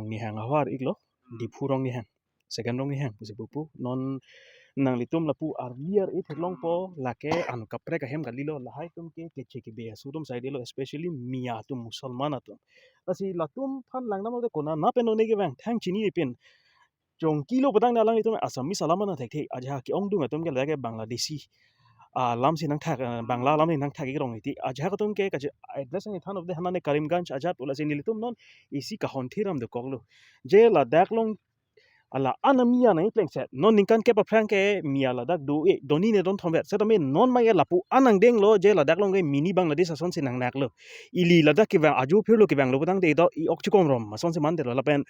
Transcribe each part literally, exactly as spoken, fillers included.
Rongnihang ahavar iklo, Diphu Rongnihang, second Rongnihang pusi pupo. Non nanglitum lapu ardi ar-e theklongpo, lake an kaprek ahem kalilo, lahai atum ke keche kebe aso atum saidelo, especially Miya atum, Musalman atum. Lasi latum aphan langdamlote konat pen non ne kevang, thang chinine pin. Chongkilo putangte alanglitum Assamese alam ana thekthe, ajahak ke-ongdung atum ke lake Bangladeshi alam si nangthak, eh, Bangla alam si nangthak ik rong iti. Ajahak atum ke kachi address ni than of the hanane Karimganj ajat pu lasi nelitum non isi kahon thiram dokoklo. Je ladak along ala-an a-Miya nangplengset. Non ningkan kep aphrang ke Miya ladak do-e, donine don thomver. Setame non ma ye lapu-an angdenglo, je ladak along ke mini Bangladesh asonsi nangnaklo. Ili ladak kevang ajo phirlo kevanglo putangte ido i-ok chikom rom asonsi mandetlo lapen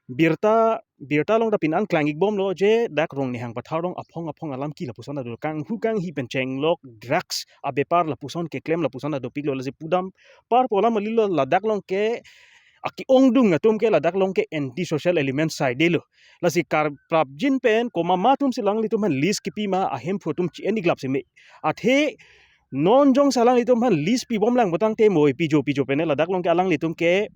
birta, birta along ta pin-an klang ikbomlo, je dak Rongnihang Pathar along aphong aphong alam ke lapuson ta do, kanghu kanghi pen chenglok, drugs abepar lapuson keklem lapuson ta dopiklo. Lasi pudam par pu alam kalilo, ladak along ke ake-ongdung atum ke ladak along ke anti social element saidelo. Lasi kar prapjin pen komat ma atumsi alanglitum aphan lease kipi ma, ahemphu atum chi-en iklap seme. Athe non jongsi alanglitum aphan lease pibomlang putangte mo pijo pijo pen ladak along ke alanglitum ke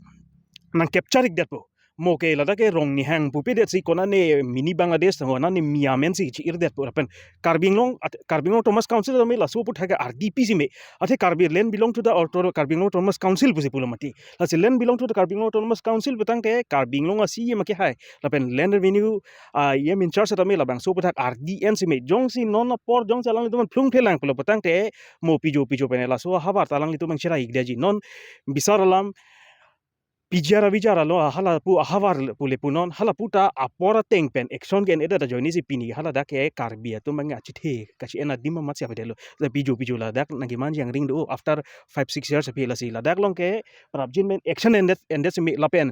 nang capture ikdetpo. Mo ke ladak ke Rongnihang pupedetsi konane mini Bangladesh, konane Miya amen si chi-irdetpo. Lapen Karbi Anglong at-, Karbi Anglong Autonomous Council tame laso aputhak ke ardi pi seme. Athe Karbi land belong to the auto-, Karbi Anglong Autonomous Council pusi pulo mati. Lasi land belong to the Karbi Anglong Autonomous Council putangte Karbi Anglong a-C E M akehai lapen land revenue, ah, E M in charge tame labangso aputhak ardi en seme. Jongsi non apor jongsi alanglitum phlung phelang pulo putangte mo pijo pijo pen laso ahavar ta alanglitum nangcherai ikdeji. Non bisar alam P G R a-V G R alo, halapu ahavar pu le punon, halapu ta apor ateng pen action ke-en-edet ajoinesi pini haladak ke Karbi atum abang achethe kachi-en adim amatsi avedetlo. La pijo pijo ladak nangkemanji angring do after five six years aphi. Lasi ladak along ke prapjin pen action en-edet en-edet seme lapen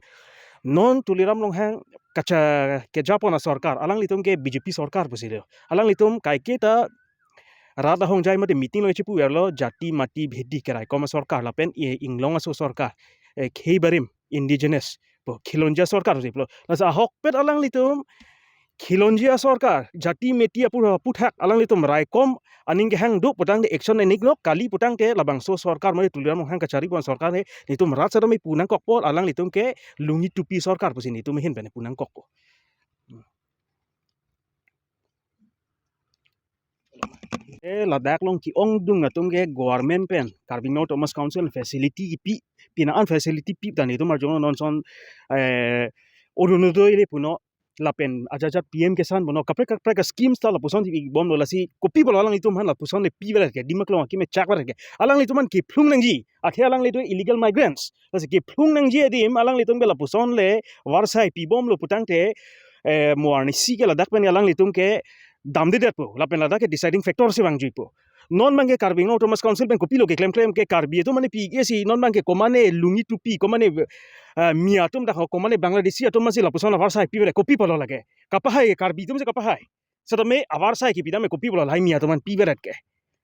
non Tuliram Ronghang kacha kejapon asorkar, alanglitum ke B J P sorkar pusilo. Alanglitum kaiketa rat ahongjai mate meeting along chipuverlo, jati mati bhedi keraikom asorkar lapen e inglong aso sorkar, eh, khei barim indigenous pu khilonjia sorkar pusi pulo. Lasi ahokpet alanglitum khilonjia sorkar, jati mati apu aputhak alanglitum raikom aning kehang do putangte action en-iklo, kali putangte labangso sorkar mate Tuliram Ronghang kacharipon sorkar he, nelitum rat setame pu nangkokpo, alanglitum ke lungi tupi sorkar pusi nelitum ahin pen pu nangkokpo. Eh, ladak along ke-ongdung atum ke government pen Karbi Anglong Autonomous Council facility kipi, pina an facility pi ta nelitum arjong non son, eh, Orunodoi le puno lapen ajat ajat P M Kisan puno kaprek kaprek a-schemes ta lapuson ti bomlo. Lasi kopi pulo alanglitum aphan lapuson le piver ke, Dima Klong akeme chakver ke. Alanglitum aphan kephlung nangji, athe alanglitum illegal migrants. Lasi kephlung nangji adim alanglitum ke lapuson le varsai pibomlo putangte, eh, mo arnisi ke ladak pen alanglitum ke damdedetpo, lapen ladak ke deciding factor si vangjuipo. Non abang ke Karbi Anglong Autonomous Council pen kopilo keklemklem ke Karbi atum mane pi-ik-e si, non abang ke komane lungi tupi, komane, eh, Miya atum dak ho, komane Bangladeshi atum masi lapuson avarsai piver, kopi pulo lake. Kapahai Karbi atum si kapahai. Setame avarsai kipi tame kopi pulo lahai Miya atum aphan piver ke.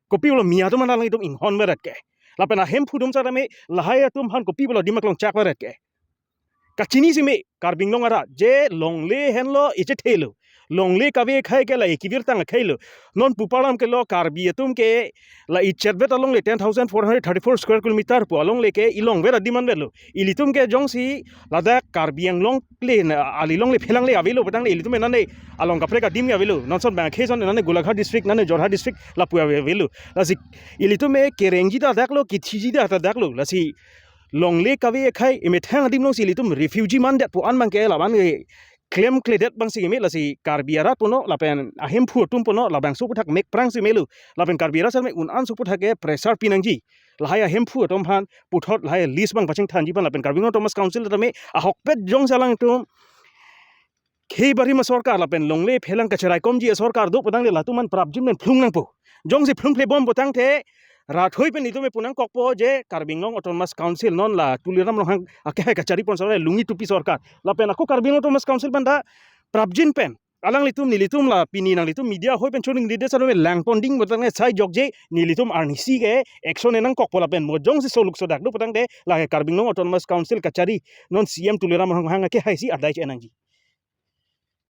Kopi pulo Miya atum aphan alanglitum inghonver ke. Lapen ahemphu atum setame lahai atum aphan kopi pulo Dima Klong chakver ke. Kachini seme Karbi Anglong arat je longle henlo echethelo. Longle kave akhei ke la ekivirtang akheilo. Non puparam ke lo Karbi atum ke la echetvet along le ten thousand four hundred thirty-four square kilometer pu along le ke elongver adim anvetlo. Ilitum ke jongsi ladak Karbi Anglong le na, ali longle phelang le avelo putangte ilitum enane along kaprek adim ke avelo. Non son bang kheson enane Golaghat district, nane Jorhat district lapu avelo. Lasi ilitum e kerengji ta daklo, kithiji ta daklo. Lasi longle kave akhei emethang adim alongsi ilitum refugee mandet pu an abang ke laban ke klemkledet abang si keme. Lasi Karbi arat puno lapen ahemphu atum puno labangso aputhak mekprang si melo. Lapen Karbi arat setame un-an aso aputhak ke pressure pinangji. Lahai ahemphu atum aphan puthot lahai lease abang pachingthanji aphan lapen Karbi Anglong Autonomous Council tame ahokpet jongsi alanglitum khei barim asorkar lapen longle phelang kacharaikomji asorkar do putangte latum aphan prapjin pen phlung nangpo. Jongsi phlung phli bom putangte rathoi pen itum pu nangkokpo je Karbi Anglong Autonomous Council non la Tuliram Ronghang akehai kacharipon sorkar, lungi tupi sorkar. Lapen ako Karbi Anglong Autonomous Council aphan ta prapjin pen alanglitum nelitum la pini nanglitum media ahoi pen choningri det setame langpon ding putangte sai jokje nelitum arnisi ke action en nangkokpo lapen mo jongsi soluk sodak do putangte lake Karbi Anglong Autonomous Council kachari non C M Tuliram Ronghang akehai si adai che nangji.